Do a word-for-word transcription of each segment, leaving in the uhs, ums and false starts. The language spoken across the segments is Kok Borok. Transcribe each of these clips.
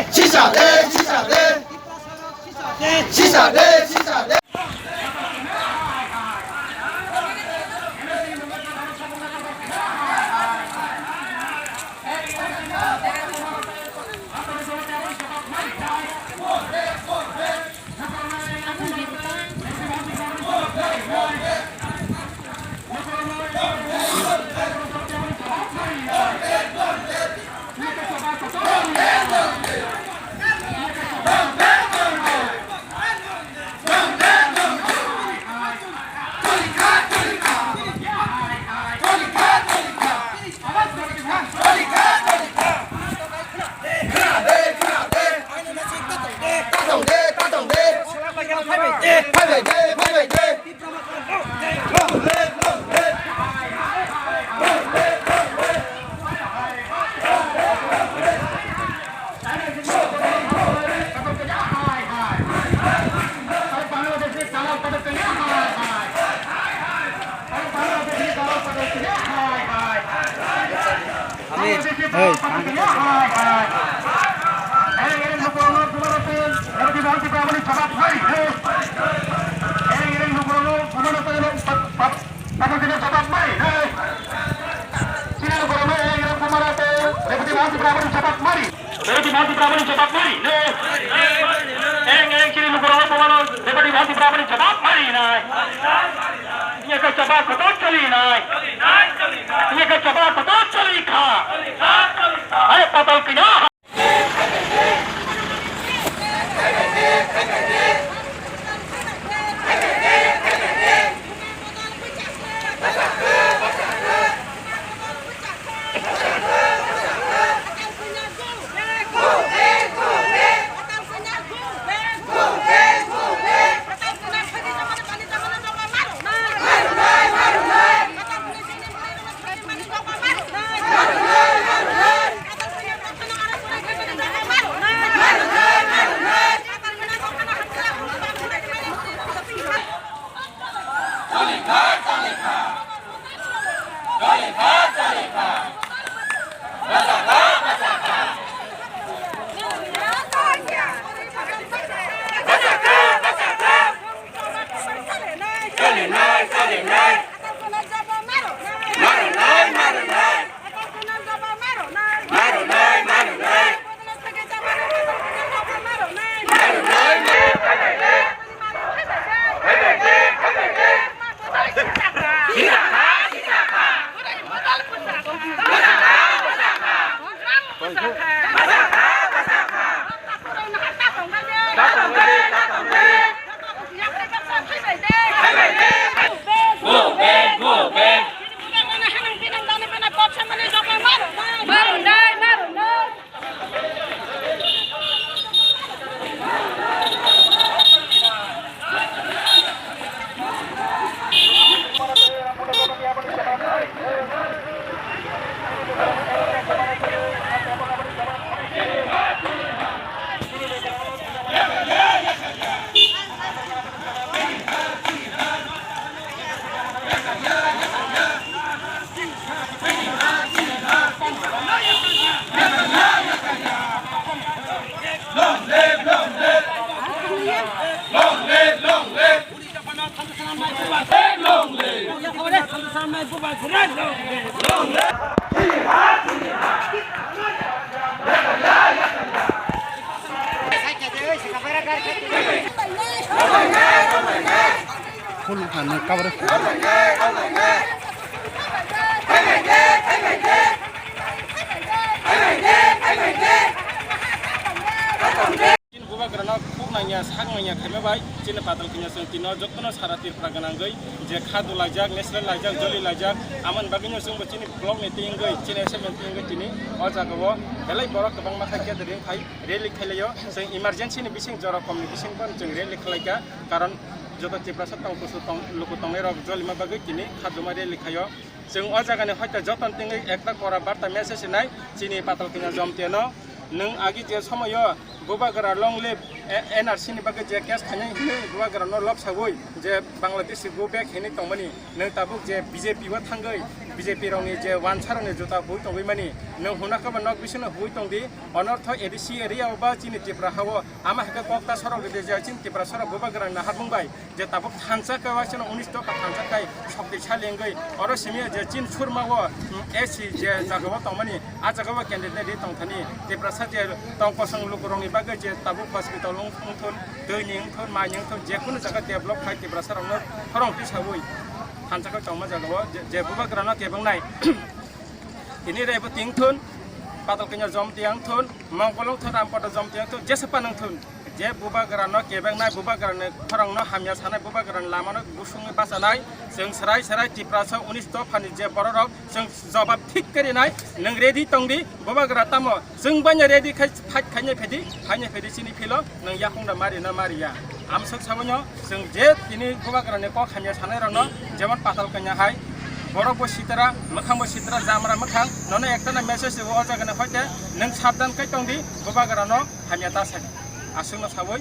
Sisa de, sisa de. Sisa de, sisa de. Deputy Bhante Brahmani jabab mari. Deputy Bhante Brahmani jabab mari. Eng eng chini lukurok bono Deputy Bhante Brahmani jabab mari nai. Ini ke jabab kotor choli nai. Ini ke jabab kotor choli kha. Ayo patal kina. Long live, long live. Long live, long live. Long live. Long live. Full fan cover. Chini bubagrano khuk nangya, sak nangya khaima bai chini Patal Kanya chwng tino jotono sara Tripura gwnangwi je kha dulaijak, nesle laijak, joli laijak, amoni bagwino chwngbo chini block ni tiyungwi, chini assembly ni tiyungwi tini o jaga o belai borok kwbangma khai gathering khai rally khailaio. Chwng emergency ni bising jora kom ni bising bo chwng rally khalaikha, karon joto Tiprasa tong kusu tong luku tongnai rok jolima bagwi tini kha joma rally khaio. Chwng o jaga ni hoite jotono tengwi ekta kora barta message hinai chini Patal Kanya Jomtiyano. Nwng agi je somoyo bubagra long live, e, N R C ni bagwi je case khainai hinwi bubagrano lok sawi je Bangladesh go back hinwi tongmani, nwng tabuk je B J P o thangwi B J P rokni je wansa rokni juta bui tongwi mani, Nwng huna khe bo nok bisingno hui tong di, onortho A D C area o ba chini Tripura ha o, ama hai khe kok ta sorok rwdi je chini Tripura sorok bubagrani naharmung bai, je tabuk thansa khe waisano unis dopha thansa khai shokti sali wngwi, oro simi je chini surma o, mm, A C je jaga o tongmani, a jaga o candidate ri tong thani, Tiprasa je tong kosong lukurokni bagwi je tabuk hospital wng, wngthun, twi ni wngthun, mai ni wngthun, je kunu jaga develop khai Tiprasa rokno khorang tisawi thansa khai tongma jaga o je, je bubagrano kebengnai. Tini Reboti wngthun, Patal Kanya Jomti wngthun, Mongkol wngthun, Rampada Jomti wngthun, jesa pan wngthun. Je bubagrano kebengnai, bubagrani khorangno hamya sanai, bubagrani lamano gusungwi bachanai, chwng serai serai Tiprasa unis dophani je bororok chwng jobab thik khe rinai, nwng ready tongdi, bubagra tamo chwng banya ready khai fight khainai phaidi, khainai phaidi chini philo nwng yakungda mari na mari ya. Amswk sabaino chwng je tini bubagrani kok hamya sanai rokno jemon Patal Kanya hai borok bo sitra, mwkhang bo sitra, jamra mwkhang, nono ekta na message o jagani hoite nwng sabdan kai tongdi, bubagrano hamya ta sadi. Aswkno sawi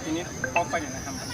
tini kok painani hambai.